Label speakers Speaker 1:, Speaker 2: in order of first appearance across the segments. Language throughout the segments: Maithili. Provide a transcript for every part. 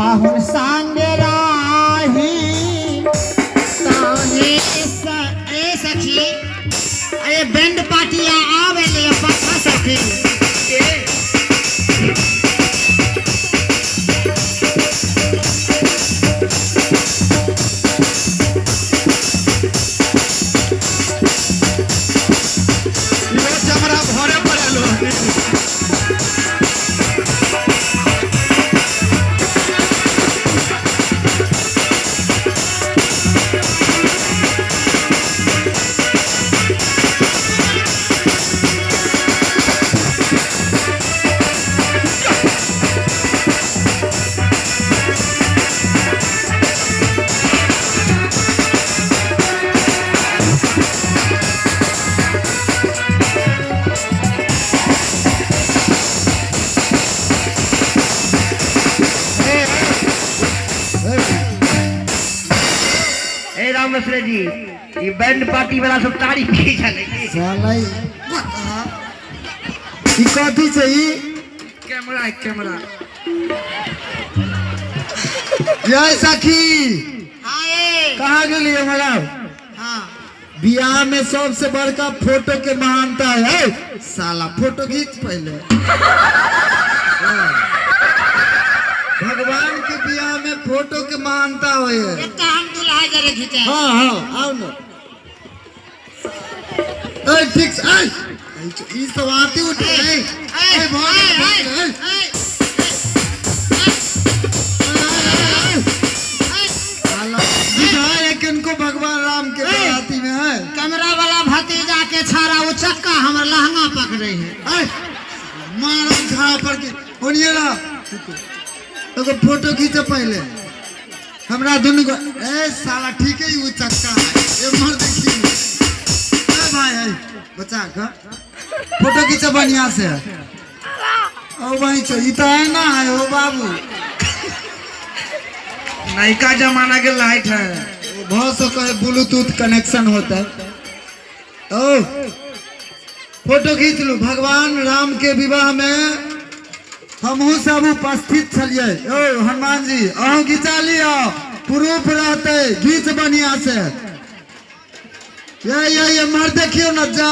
Speaker 1: पाहुन संग राही ताही ए सखी, अरे बैंड पार्टी आवे ले पक्का सखी।
Speaker 2: इहो चमड़ा भरे पड़ल हो।
Speaker 3: ए रामेश्वर जी, ई बैंड पार्टी वाला सब तारीफ की छलै की?
Speaker 1: साला ई ई कथी छै ई?
Speaker 2: कैमरा है, कैमरा।
Speaker 1: जय सखी।
Speaker 4: हाँ।
Speaker 1: कहाँ गेली हमरा?
Speaker 4: हाँ।
Speaker 1: बियाह में सबसे बड़का फोटो के महानता है। ए, साला फोटो खींच पहले। भगवान के बियाह में फोटो के महानता होय है।
Speaker 4: एक हम दुल्हा जरे खींचे।
Speaker 1: हाँ हाँ आओ ना। ए ठीक से, ए, ई सब आती उठे। ए, ए, भोग, ए, ए, साला, विदाई है किनको भगवान राम के बाराती में है।
Speaker 4: कैमरा वाला भतीजा के छाड़ा वो चक्का हमर लहंगा पकड़े है।
Speaker 1: ए, मारो झाड़ पर के ओनिए रह। एगो फोटो खींचे पहले हमरा दुनू को। ए साला ठीक है, वो चक्का है एम्हर देखी। ए भाई, ए बचा का फोटो खींचे बढ़िया से। ओ भाई चो ई तो है ना है ओ बाबू।
Speaker 2: नयका जमाना के लाइट है।
Speaker 1: वो बहुत सौ कहे ब्लूटूथ कनेक्शन होता है। ओ फोटो खींच लू। भगवान राम के विवाह में हमहू सब उपस्थित छलिए। ओ हनुमान जी अहूँ घिचा लियो, प्रूफ रहते, घीच बढ़िया से। ये ये ये मर देखियो न जा।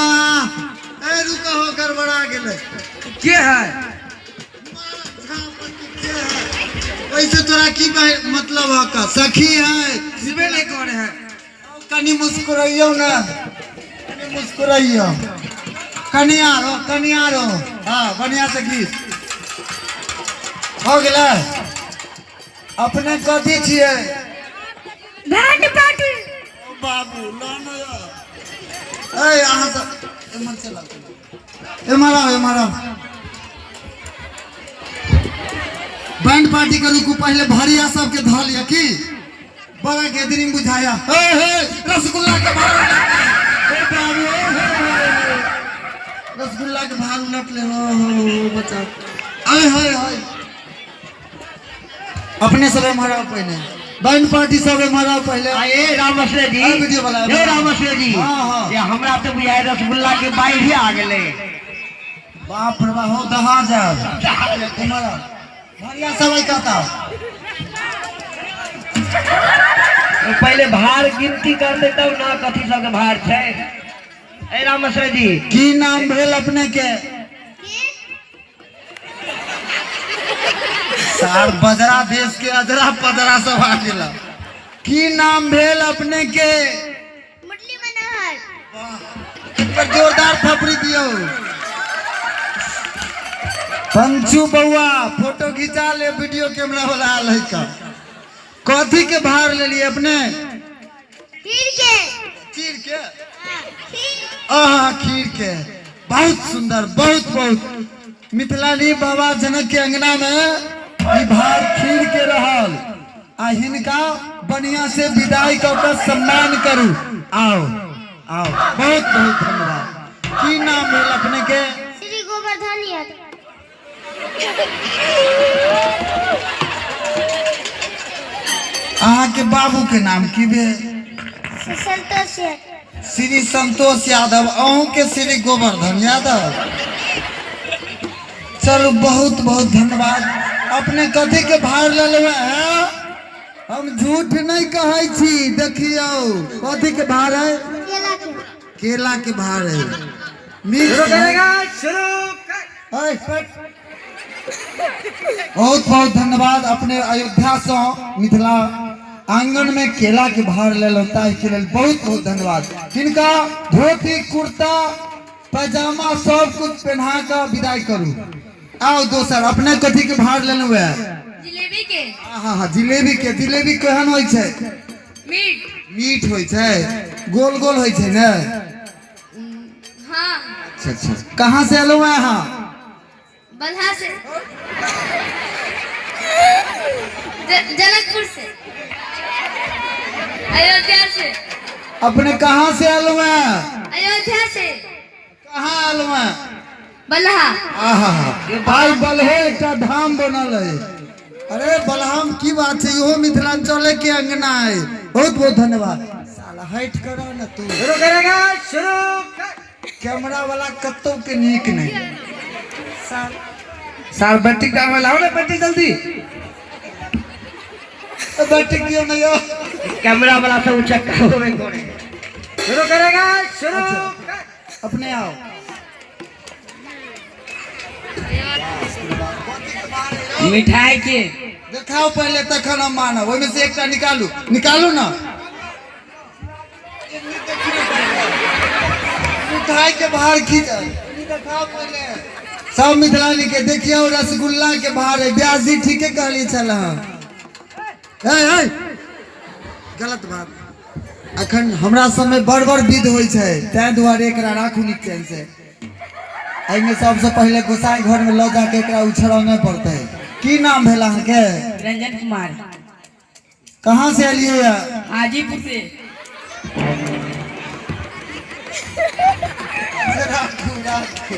Speaker 1: ए रुको हो, गड़बड़ा गेलै।
Speaker 2: के है?
Speaker 1: वैसे तोरा की मतलब है का सखी है?
Speaker 2: जीवे नहीं करे है।
Speaker 1: कनी मुस्कुराइयो ना, कनी मुस्कुराइयो, कनी आरो, कनी आरो। हाँ बढ़िया से घीच हो गेलै। अपने कथी छियै?
Speaker 5: Band party.
Speaker 1: ओ बाबू लो न यौ। ए अहाँ सब एम्हर चलऽ, एम्हर आउ, एम्हर आउ। बैंड पार्टी के रुकू, पहले भरिया सबके धऽ लिअ की बड़ा गैदरिंग बुझाया। हे हे रसगुल्ला के भार उलट। ए बाबू, ए हे, हे, हे। रसगुल्ला के भार उलट ले। हो, हो, हो, बच्चा। आय, हाय, हाय। अपने सब एम्हर आउ पहले, बैंड पार्टी सब एम्हर आउ पहले।
Speaker 3: आ, ए रामेश्वर जी,
Speaker 1: आ, वीडियो वाला,
Speaker 3: ए रामेश्वर जी,
Speaker 1: हाँ, हाँ।
Speaker 3: ये हमरा तो बुझाय रसगुल्ला के बाढ़ आ गेलै।
Speaker 1: बाप रे बाप, हो दहा जाब। एम्हर आउ। भरिया सब ऐ कहता।
Speaker 3: पहले भार गिनती करते तब ना कथी सबके भार छै। ए रामेश्वर जी,
Speaker 1: की नाम भेल अपने के? सार बजरा देश के अजरा पजरा सब आ गेल। की नाम भेल अपने के?
Speaker 5: मुरली मनोहर।
Speaker 1: एक बार जोरदार थपड़ी दियो। पंचू बउआ फोटो घिचा ले, वीडियो कैमरा वाला आल है का। कथी के भार ले लिए अपने?
Speaker 5: खीर के।
Speaker 1: खीर के? आहा खीर के। बहुत सुंदर, बहुत बहुत। मिथिलानी बाबा जनक के अंगना में ई भार खीर के रहल आ हिनका बढ़िया से विदाई कऽ के सम्मान करू। आओ आओ, बहुत बहुत धन्यवाद। की नाम भेल अपने के?
Speaker 5: श्री गोवर्धन यादव।
Speaker 1: अहाँ के बाबू के नाम की भेल?
Speaker 5: संतोष यादव।
Speaker 1: श्री संतोष यादव। अहूँ के श्री गोवर्धन यादव। चलू बहुत बहुत धन्यवाद। अपने कथी के भार लेलहुँ हैं? हम झूठ नहीं कहै छी। देखियौ कथी के भार है?
Speaker 5: केला के।
Speaker 1: केला के भार है। मीठ
Speaker 2: शुरू करेगा शुरू कर।
Speaker 1: बहुत बहुत धन्यवाद। अपने अयोध्या से मिथिला आंगन में केला के भार लेलहुँ ताहि के लेल बहुत बहुत धन्यवाद। हिनका धोती कुर्ता पैजामा सब कुछ पहना कऽ विदाई करू। आओ दोसर, अपने कथी के भार लेलहुँ है?
Speaker 6: जिलेबी के।
Speaker 1: हाँ हाँ, जिलेबी के। जिलेबी केहन होइ छै?
Speaker 6: मीठ।
Speaker 1: मीठ होइ छै, गोल गोल होइ छै ने?
Speaker 6: हाँ।
Speaker 1: अच्छा अच्छा, कहाँ से एलहुँ हैं अहाँ?
Speaker 6: बलहा से, जनकपुर से, अयोध्या से।
Speaker 1: अपने कहाँ से एलहुँ हैं?
Speaker 6: अयोध्या से।
Speaker 1: कहाँ एलहुँ हैं?
Speaker 6: बलहा।
Speaker 1: आहा, भाई बलहे एकटा धाम बनल है। अरे बलहाम की बात है, इहो मिथिलांचल के अंगना है। बहुत बहुत धन्यवाद। साला हट करो ना तू।
Speaker 2: शुरू करेगा शुरू कर।
Speaker 1: कैमरा वाला कत्तो के नीक नहीं।
Speaker 2: साल बैटरी डाल लाओ ना, बैटरी जल्दी।
Speaker 1: बैटरी क्यों नहीं हो?
Speaker 3: कैमरा वाला सब उचक्का होबे करे।
Speaker 2: शुरू करेगा शुरू कर।
Speaker 1: अपने आओ।
Speaker 3: मिठाई के
Speaker 1: देखाओ पहले तखन हम मानब। ओहिमे से एकटा निकालू, निकालू ना मिठाई के बाहर खींच देखाओ पहले सब मिथिलानी के। देखियो रसगुल्ला के बाहर है। व्यास जी ठीके कहलिए छल। गलत बात। अखन हमरा सबमे बड़ बड़ विध होइ छै, ताहि दुआरे एकरा राखू नीक चैन से। एहिमे सबसे पहिले गोसाई घर में लऽ जाके एकरा उछड़ाना पड़तै। की नाम भेल अहाँके?
Speaker 7: रंजन कुमार।
Speaker 1: कहाँ से एलियै?
Speaker 7: हाजीपुर से।
Speaker 1: राखू राखू।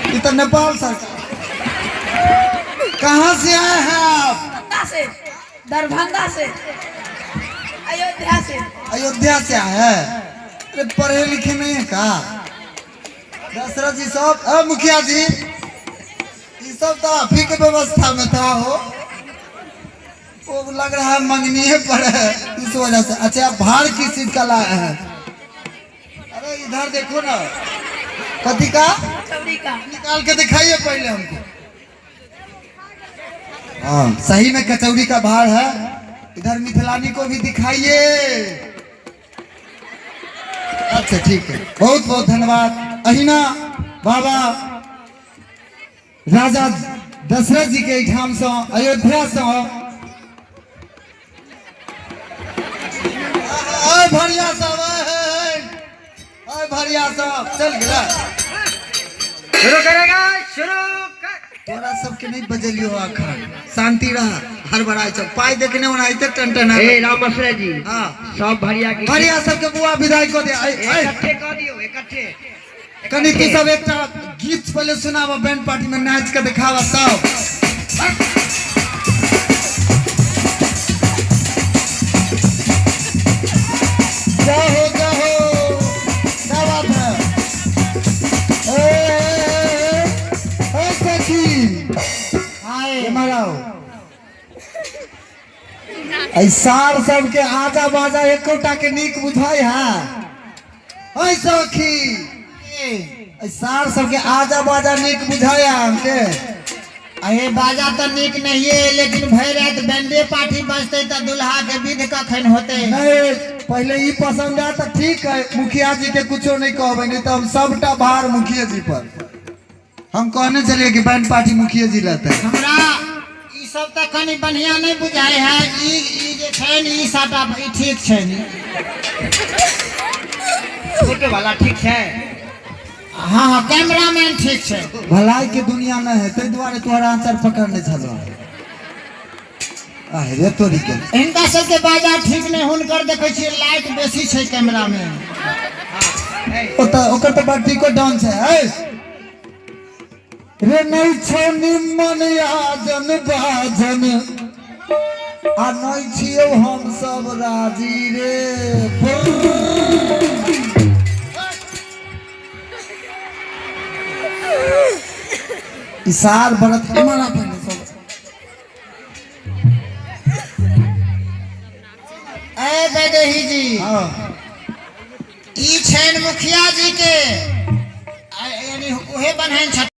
Speaker 1: ई तो नेपाल सरकार। कहाँ से आए हैं आप?
Speaker 7: दरभंगा से। दरभंगा से, अयोध्या से।
Speaker 1: अयोध्या से आए हैं। अरे पढ़े लिखे नहीं है का दशरथ जी सब? मुखिया जी ये सब तो आप ही के व्यवस्था में था हो। वो लग रहा है मंगनी पर है इस वजह से। अच्छा आप भार किस चीज का लाए हैं? अरे इधर देखो ना, कथी का?
Speaker 7: कचौड़ी का।
Speaker 1: निकाल के दिखाइए पहले हमको। हाँ सही में कचौड़ी का भार है। इधर मिथिलानी को भी दिखाइए। अच्छा ठीक है, बहुत बहुत धन्यवाद। अहिना बाबा राजा दशरथ जी के एहिठाम से अयोध्या से भरिया साहब, भरिया साहब चल गया।
Speaker 2: शुरू करेगा शुरू कर।
Speaker 1: तोरा सबके नहीं बजलियो अखन, शांति रह। हड़बड़ाई छ पाई देखने ओनाहिते टनटन।
Speaker 3: ए रामश्रय जी,
Speaker 1: हाँ
Speaker 3: सब भरिया के
Speaker 1: भरिया सबके बुआ विदाई कऽ दे।
Speaker 3: इकट्ठे कऽ दियौ, इकट्ठे।
Speaker 1: कनि तू सब एकटा गीत पहले सुनाबऽ, बैंड पार्टी में नाच के देखाबऽ सब। जय हो जय हो, क्या बात है। ए ए सखी आओ। सार सबके आजा बाजा एकोटा के नीक बुझाई है। ऐ सखी सार सबके आजा बाजा नीक बुझाई है हमके।
Speaker 4: अरे बाजा तो नीक नहीं है, लेकिन भरि रात बैंडे पार्टी बजते तो दुल्हा के विध कखन होते?
Speaker 1: नहीं पहले ई पसंद आए तो ठीक है, मुखिया जी के कुछो नहीं कहबै, नहीं तो हम सबटा भार मुखिया जी पर। हम कहने चलिए कि बैंड पार्टी मुखिया जी लेते हैं।
Speaker 4: हमरा ई सब तो कनि बढ़िया नहीं बुझाई है। ई जे छै ने ई साटा ई ठीक छै ने?
Speaker 3: फोटो वाला ठीक छै?
Speaker 4: हाँ हाँ कैमरामैन ठीक छै।
Speaker 1: भलाई के दुनिया में है ताहि दुआरे तोहरा आंचर पकड़ने छलौ। अरे तोरी के
Speaker 4: हिनका सबके बाजा ठीक नहीं, हुनकर देखै छियै लाइट बेसी छै कैमरा में।
Speaker 1: ओतऽ ओकर तऽ बड्डी को डांस है। रे नहीं छो निमन आजन बाजन आ नहीं छियौ हम सब राजी रे। इसार बरत हमारा पहले सब।
Speaker 4: ए वैदेही जी,
Speaker 1: हाँ।
Speaker 4: ई छैन मुखिया जी के, यानी उहे बन्हैन छथिन।